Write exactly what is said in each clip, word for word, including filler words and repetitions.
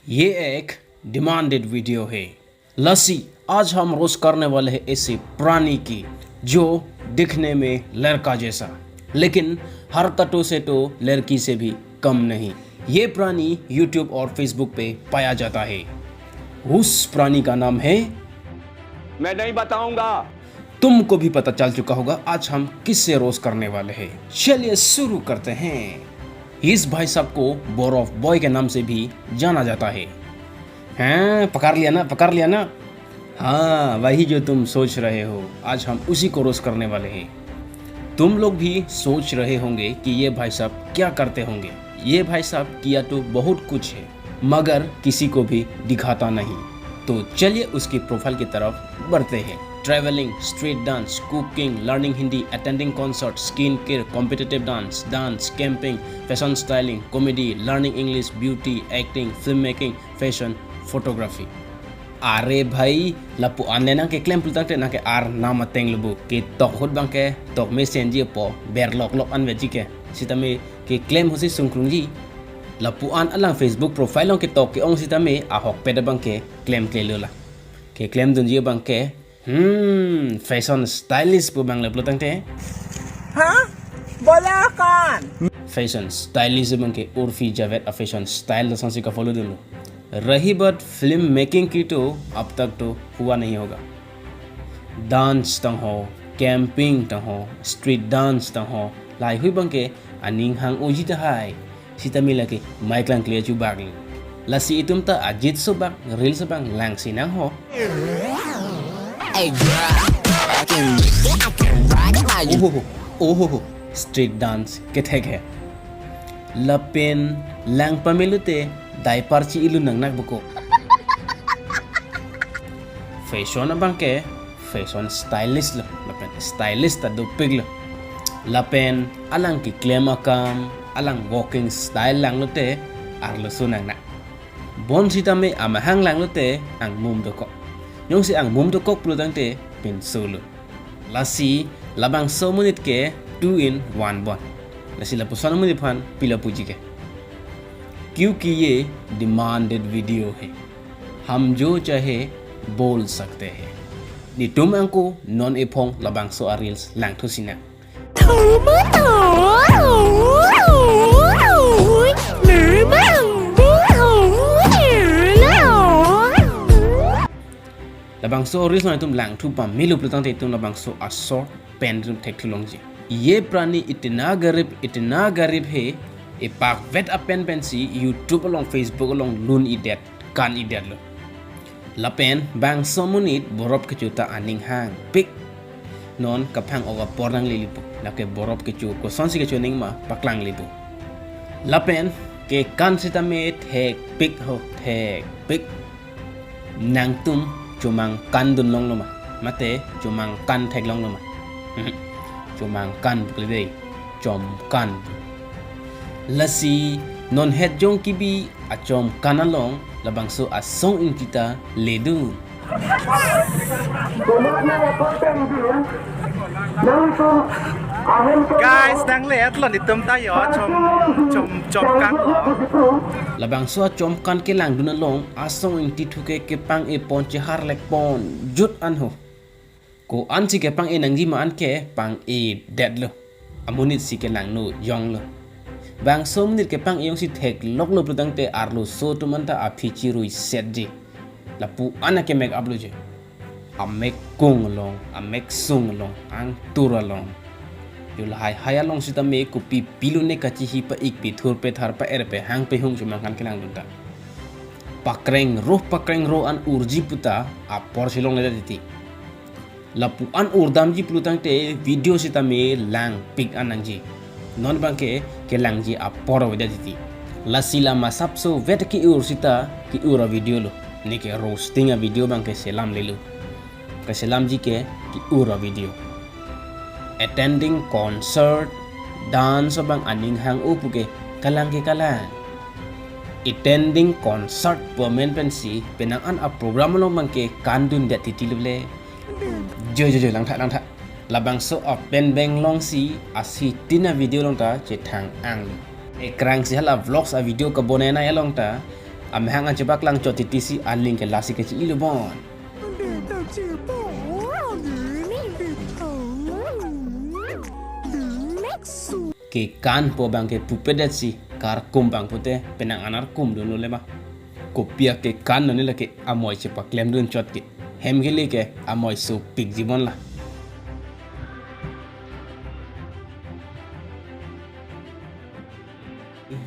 ये एक demanded video है। लसी, आज हम रोस्ट करने वाले हैं ऐसे प्राणी की जो दिखने में लड़का जैसा, लेकिन हरकतों से तो लड़की से भी कम नहीं। ये प्राणी YouTube और Facebook पे पाया जाता है। उस प्राणी का नाम है, मैं नहीं बताऊंगा। तुमको भी पता चल चुका होगा आज हम किससे रोस्ट करने वाले हैं। चलिए शुरू करते हैं। इस भाई साहब को बर्फ बॉय के नाम से भी जाना जाता है। हाँ, पकड़ लिया ना, पकड़ लिया ना? हाँ, वही जो तुम सोच रहे हो, आज हम उसी को रोस्ट करने वाले हैं। तुम लोग भी सोच रहे होंगे कि ये भाई साहब क्या करते होंगे। ये भाई साहब किया तो बहुत कुछ है, मगर किसी को भी दिखाता नहीं। तो चलिए उसकी प्रोफाइल की तरफ बढ़ते हैं। Travelling, street dance, cooking, learning Hindi, attending concert, skin care, competitive dance, dance, camping, fashion styling, comedy, learning English, beauty, acting, filmmaking, fashion, photography. Are bhai, lapu-an le nangkeklem pulotangte nangke arnam ateng lo bu. Ketok ahut abangke tok mesenji apo berlok lok anvetji ke. Sitame keklem ahutsi sungkrungji. Lapu-an alang Facebook profile along ketok ke-ong sitame ahokpet abangke klemkle lo la. Keklemdunji abangke, hmm, fashion stylist pu abang le pulotangte. हाँ? बोला कौन? Fashion stylist abangke Urfi Javed a-fashion style lasonsi ka-follow dunlo. रही बात film making की, तो अब तक तो हुआ नहीं होगा। Dance tang ho, camping tang ho, street dance tang ho, lahai hui abangke aning hang-oji tahai. Sitame lake mai klangkle chubak lo. Lasi itum ta ajitso abang, reels abang langsi nang ho. Hey, girl, I can, I can ride it while you Ohoho, ohoho, street dance kethek he. Lapen lang pamelo te diaper chi-i lun nang nak buko. Fashion abangke fashion stylist lo, lapen stylist ta dopik lo. Lapen alang keklem akam, alang walking style langlo te arloso nang nak. Bonsitame amahang langlo te angmum dokok. Jongsi angmum dokok pulotangte pinso lo. Lasi labangso amonit ke two in one bon. Lasi lapuson amonit aphan pilo puji ke. क्योंकि ये demanded video है, हम जो चाहे बोल सकते हैं। Netum angko non ephong labangso a-reels langthusi nang. Labangso a-reels nang itum langthu pamelo pulotangte itum labangso a-short pen itum thekthulongji. ये प्राणी इतना गरीब, इतना गरीब है, epakvet apen pensi YouTube along, Facebook along lun-idet, kan-idet lo. Lapen bangso amonit borop kecho ta aning hangpik. Non kaphang-ok apor nanglele pu. Lake borop kecho kosonsi kecho nangma paklangle pu. Lapen kekan sitame thekpik ho, thekpik. Nangtum chomangkandun longlo ma? Mate chomangkan theklonglo ma? Chomangkan pu kali dei, chomkan. Lasi non het jong kibi achomkan along labangso asong ingti ta ledun. Guys, nangletlon itum ta yo, chom, chom, chomkan lo. Labangso achomkan kelangdun along asong ingti thu ke kepang-e pon, cheharlek pon jut anho. Ko-ansi kepang-e nangji ma anke pang-edetlo. Amonitsi kelangno jonglo. Bangso amonit kepang-e jongsi thekloklo pulotangte arloso atum anta aphi chiruisetji. Lapu-an akemek aplo je. Amek kung along, amek sung along, angtur along. Jo lahai hai along sitame kopi pilone kachihi pa-ik pithur pethar pa-er pehang pehung chomangkan kelangdun ta. Pakreng roh pakreng roh an urji puta apor si longledet titi. Lapu-an urdamji pulotangte video sitame langpik an nangji. Non abangke kelangji apor avedet titi. Lasi la masapso vet ke-ur sita ke-ur a-video lo. Neke roasting a-video abangke selamlelo. Keselamji ke ke-ur a-video. Attending concert, dance abang aning hang-o pu ke kalang ke kalang. Attending concert pu amen pensi penang an a-program along abangke kandundet titi lo le. Jo, jo, jo, langtha, langtha. Labangso a-pen beng alongsi asitin a-video along ta chethang ang. Ekrangsi hala vlogs a-video kabonai along ta Amahang an chepaklang chot titi si aling ke lasi ke chi-ilo bon. Kekan po abang ke pupedet si karkum abang pute penang anar kum dun le ma. Kopi akekan non lake amoi chepaklem dun chot ke. Hem kele ke amoi sopik jibon la.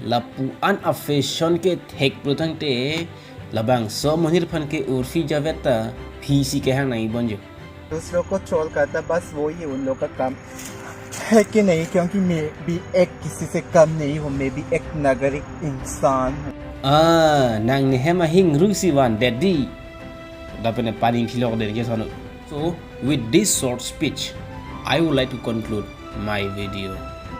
Lapu-an a-fashion ke thek pro tangte labangso amonit aphan ke urfi javet ta phi si kehang nangji bon jo. दूसरों को ट्रोल करता, बस वो ही उन लोग का काम है कि नहीं, क्योंकि मैं भी एक किसी से कम नहीं हूँ, मैं भी एक नागरिक इंसान हूँ। Ah, nangli hem ahingru si vandet dei. Lapen ne paning thilok den ke sonu. So, with this short speech, I would like to conclude my video.